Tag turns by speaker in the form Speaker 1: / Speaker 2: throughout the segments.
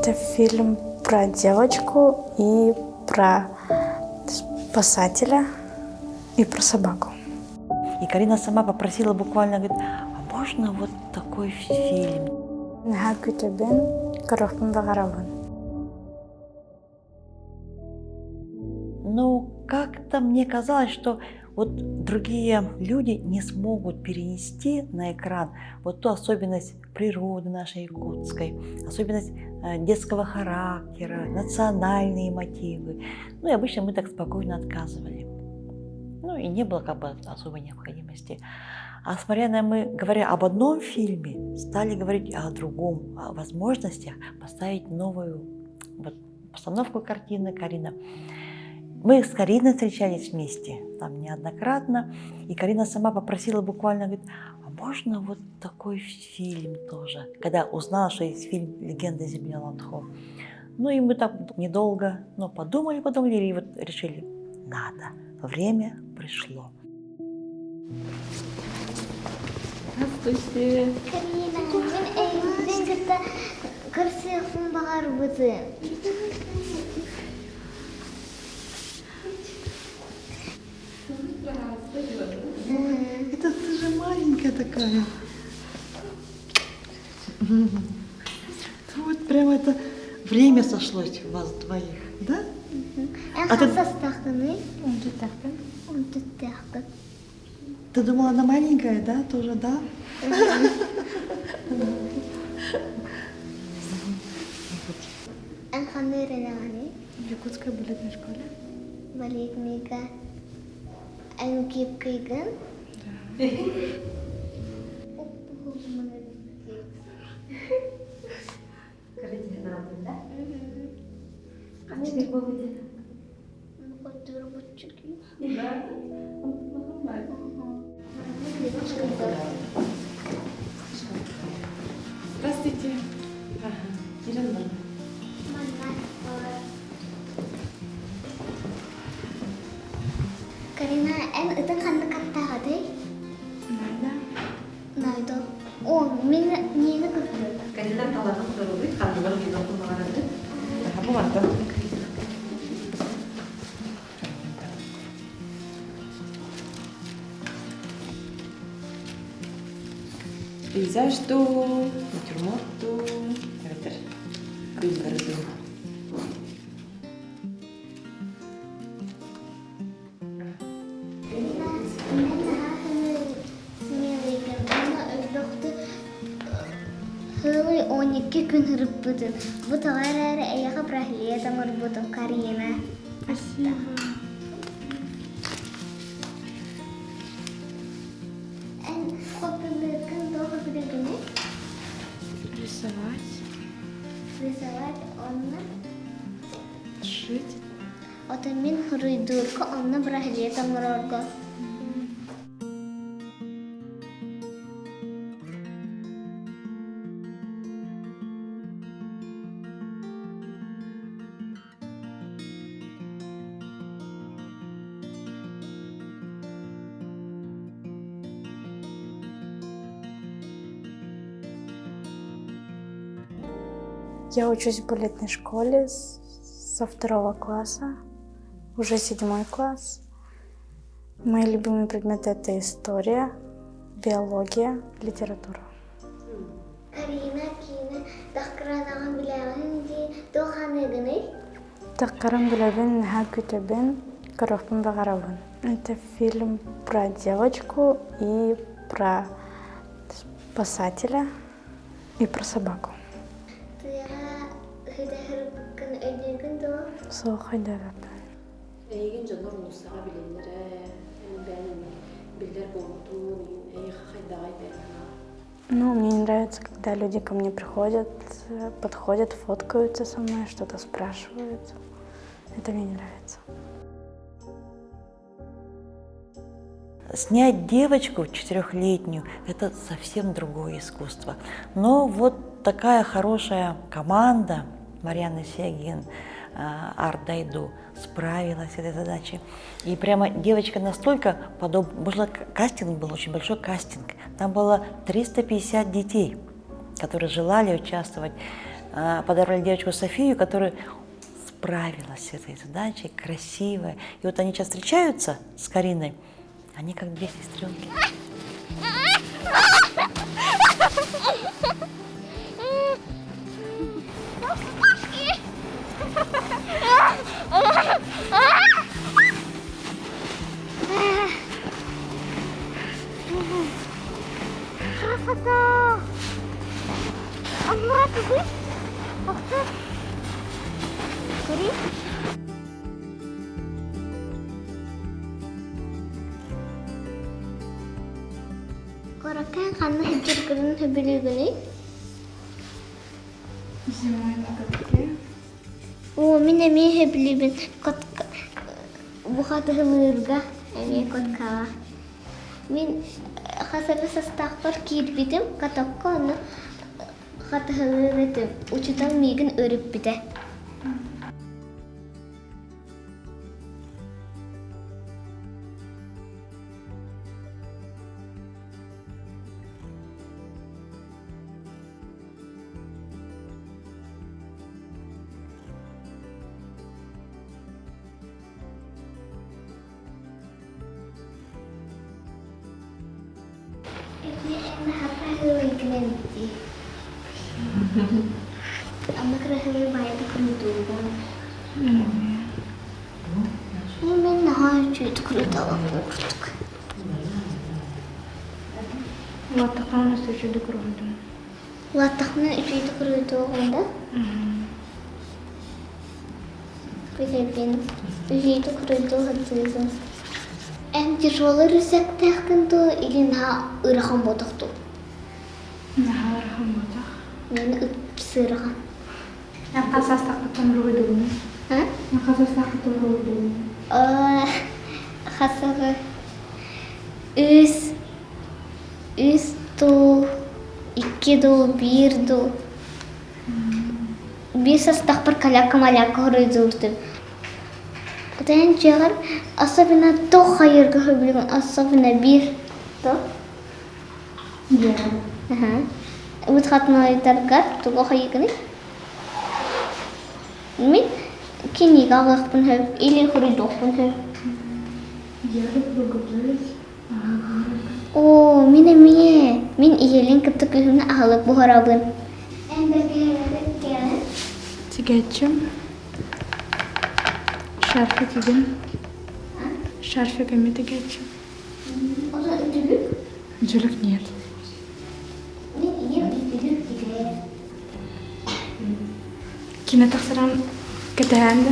Speaker 1: Это фильм про девочку и про спасателя и про собаку.
Speaker 2: И Карина сама попросила буквально, говорит, а можно вот такой фильм?
Speaker 1: Наһаа күүтэбин, көрүөхпүн баҕарабын.
Speaker 2: Ну, как-то мне казалось, что вот другие люди не смогут перенести на экран вот ту особенность природы нашей якутской, особенность э, детского характера, национальные мотивы. Ну и обычно мы так спокойно отказывали. Ну и не было как бы особой необходимости. А с Марьяной мы, говоря об одном фильме, стали говорить о другом, о возможностях поставить новую вот, постановку картины Карина. Мы с Кариной встречались вместе, там неоднократно, и Карина сама попросила буквально, говорит, а можно вот такой фильм тоже? Когда узнала, что есть фильм «Легенда земли Ландхо». Ну и мы так недолго, но подумали, подумали и вот решили, надо, время пришло.
Speaker 3: Здравствуйте.
Speaker 4: Карина, мин эйигин кытта көрсүөхпүн баҕарбытым.
Speaker 2: Это ты же маленькая такая. Вот прям это время сошлось у вас двоих, да?
Speaker 4: Эн
Speaker 2: А ты-
Speaker 4: хас астаххыный? Онтуттаахпын.
Speaker 2: Ты думала, она маленькая, да, тоже, да?
Speaker 4: Эн ханна үөрэнэҕиний?
Speaker 1: В якутской балетной школе.
Speaker 4: Балетныйга эн киэпкэйгин?
Speaker 3: Здравствуйте. Кирилл
Speaker 4: Карина, эн ытын ханнык аттааҕытай?
Speaker 1: Найда.
Speaker 4: Найда. О, мин миэнэ көрдүм.
Speaker 3: Карина талаҕын доруобуй, ханныгар уйуохпун баҕарабын. Бу мантан. Пейзаж дуу, натюрморт дуу, эбэтэр кыыллары дуу.
Speaker 4: Мен наһаа смелыйгын уонна өлбөхтүк сылый 12 күн ырыппытын. Бу тоҕо эрээри эйиэхэ браслет оҥорбутум, Карина.
Speaker 1: Спасибо.
Speaker 4: Эн хоббилыыккын туох билэбиний?
Speaker 1: Рисовать.
Speaker 4: Рисовать онно
Speaker 1: Шить.
Speaker 4: Оттон мин хоруйдуурга онно браслет оҥорорго.
Speaker 1: Я учусь в балетной школе со второго класса, уже седьмой класс. Мои любимые предметы – это история, биология, литература.
Speaker 4: Карина киинэ тахкыранаҕын билэҕин дии туох ханыыгыный?
Speaker 1: Таххарын билэбин, наһаа күүтэбин, көрүөхпүн баҕарабын. Это фильм про девочку и про спасателя и про собаку.
Speaker 4: Тыаҕа үһүтэ өйдүүгүн дуо?
Speaker 1: Суох өйдөөбөппүн.
Speaker 3: Эйигин дьоннор уулуссаҕа билэллэрэ, эн бэйэҥ биллэр буолбутун, эйиэхэ хайдаҕай бэйэҥ
Speaker 1: Ну, мне не нравится, когда люди ко мне приходят, подходят, фоткаются со мной, что-то спрашивают. Это мне не нравится.
Speaker 2: Снять девочку четырехлетнюю – это совсем другое искусство. Но вот такая хорошая команда Марьяны Сегин, Арт Дайду справилась с этой задачей. И прямо девочка настолько подобна... Можно, кастинг был, очень большой кастинг. Там было 350 детей, которые желали участвовать. подобрали девочку Софию, которая справилась с этой задачей, красивая. И вот они сейчас встречаются с Кариной, они как две сестренки.
Speaker 4: Красота! Амурат вы? Охта. Кори? Коракан ханна хиджиргырын хөбүлүгүнүй?
Speaker 1: Зимой на катке.
Speaker 4: Оо, мин эмиэ сөбүлүүбүн бухатыһылыырга эмиэ коткаҕа. Мин хас эрэ састаахпар киирбитим, катокка ону хатыһылыыр этим. Учуутал миигин өрүппүтэ. Ама красивый баайда кырыытуугун. Мен наһаа үчүгэйдик кырыыталаах курдук.
Speaker 1: Улааттаххына үчүгэйдик кырыытым.
Speaker 4: Улааттахпына үчүгэйдик кырыытуоҕум да? Билэбин. Үчүгэйдик кырыытуу сатыыбын. Эн тяжелый рюкзактааххын дуу или наһаа ыарахан буотах дуу?
Speaker 1: Наһаа ыарахан буотах.
Speaker 4: Мин ыпсыарахан.
Speaker 1: Эн хас саастааххыттан уруһуйдуугунуй?
Speaker 4: А?
Speaker 1: Эн хас саастааххыттан уруһуйдуугунуй?
Speaker 4: Хасары үс үс дуу, икки дуу, биир дуу. Биир састахпар каляка-маляка хоруйдуурдум. Оттон дьиэҕэр особенно туох хайыырга сөбүлүүгүн особенно биир то
Speaker 1: Дьиэҕэр.
Speaker 4: Аха. Выходнойдаргар тугу хайыыгыный? Мин кинигэ ааҕыахпын сөп или хоруйдуохпун сөп.
Speaker 1: Я люблю готовить.
Speaker 4: Оо, мин эмиэ. Мин ийэлиин кытта күһүнү аһылык буһарабын.
Speaker 1: Тигээччим. Шарфик игин. Шарфик эмиэ тигээччим. Үтүлүк нет.
Speaker 4: Мин ийэм үтүлүк тигэр.
Speaker 1: Кини тахсаран кэтэһээн да?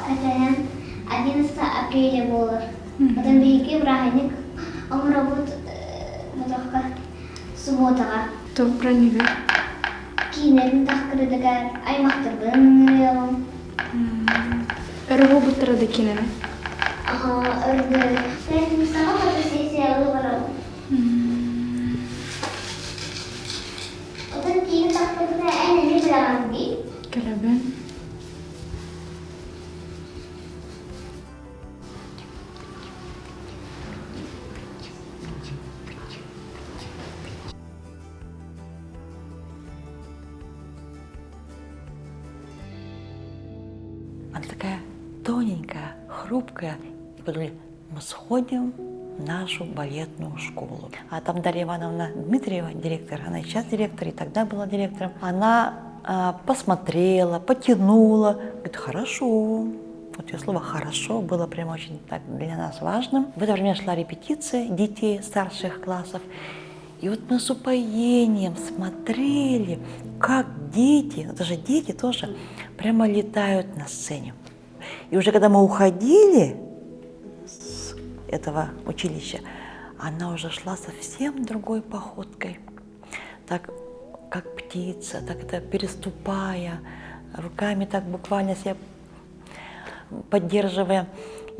Speaker 4: Кэтэһэн 11 апреля буолар. Потом биһиги бырааһынньык оҥоробут мотохха субуотаҕа.
Speaker 1: Туох бырааһынньыгый?
Speaker 4: Киинэбин тахкырыдыгар аймахтарбын ыҥырыаҕым.
Speaker 1: Өрө буолбуттара да киинэни?
Speaker 4: Аха, өргө. Пятницаҕа фотосессияҕа барабын. Оттон киинэ тахпытына эн эмиэ билэҕин дии?
Speaker 1: Кэлэбин.
Speaker 2: Она такая тоненькая, хрупкая. И подумали, мы сходим в нашу балетную школу. А там Дарья Ивановна Дмитриева, директор, она и сейчас директор, и тогда была директором, она посмотрела, потянула, говорит, хорошо. Вот ее слово «хорошо» было прямо очень так для нас важным. В это время шла репетиция детей старших классов. И вот мы с упоением смотрели, как дети, даже дети тоже, прямо летают на сцене. И уже когда мы уходили с этого училища, она уже шла совсем другой походкой. Так, как птица, так это переступая, руками так буквально себя поддерживая.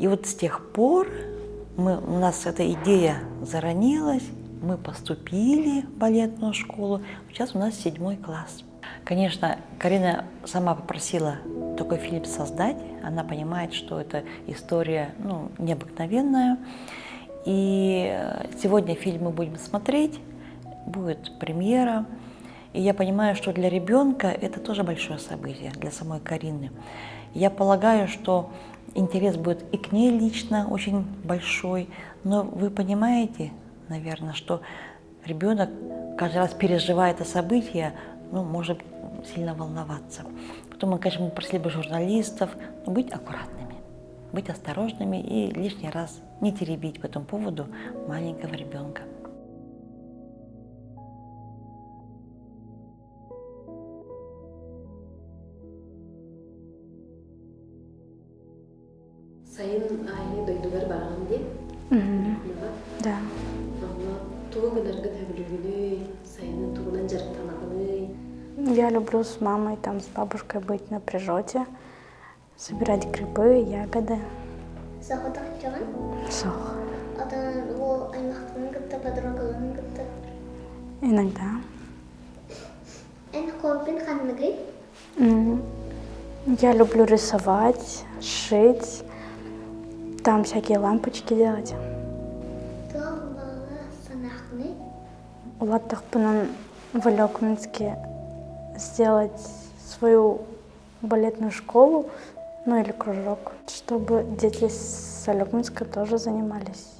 Speaker 2: И вот с тех пор у нас эта идея заронилась, мы поступили в балетную школу, сейчас у нас 7 класс. Конечно, Карина сама попросила такой фильм создать, она понимает, что это история, необыкновенная. И сегодня фильм мы будем смотреть, будет премьера. И я понимаю, что для ребенка это тоже большое событие, для самой Карины. Я полагаю, что интерес будет и к ней лично очень большой, но вы понимаете, наверное, что ребенок каждый раз переживая это событие, ну, может сильно волноваться. Потом мы, конечно, мы просили бы журналистов ну, быть аккуратными, быть осторожными и лишний раз не теребить по этому поводу маленького ребенка.
Speaker 3: Сайын аайы дойдугар бараҕын дии?
Speaker 1: Да.
Speaker 3: Онно тугу гынаргын сөбүлүүгүнүй? Сайынын тугунан дьарыктанаҕыный?
Speaker 1: Я люблю с мамой, там, с бабушкой быть на природе, собирать грибы, ягоды.
Speaker 4: Соҕотох дьон?
Speaker 1: Суох.
Speaker 4: Оттон уол аймахтарын кытта, подругаларын кытта?
Speaker 1: Иногда.
Speaker 4: Эн хоббин ханныгый?
Speaker 1: Я люблю рисовать, шить, там всякие лампочки делать.
Speaker 4: Туох баҕа санааххыный?
Speaker 1: Улааттахпынан в Олекминске сделать свою балетную школу, ну или кружок, чтобы дети с Олекминска тоже занимались.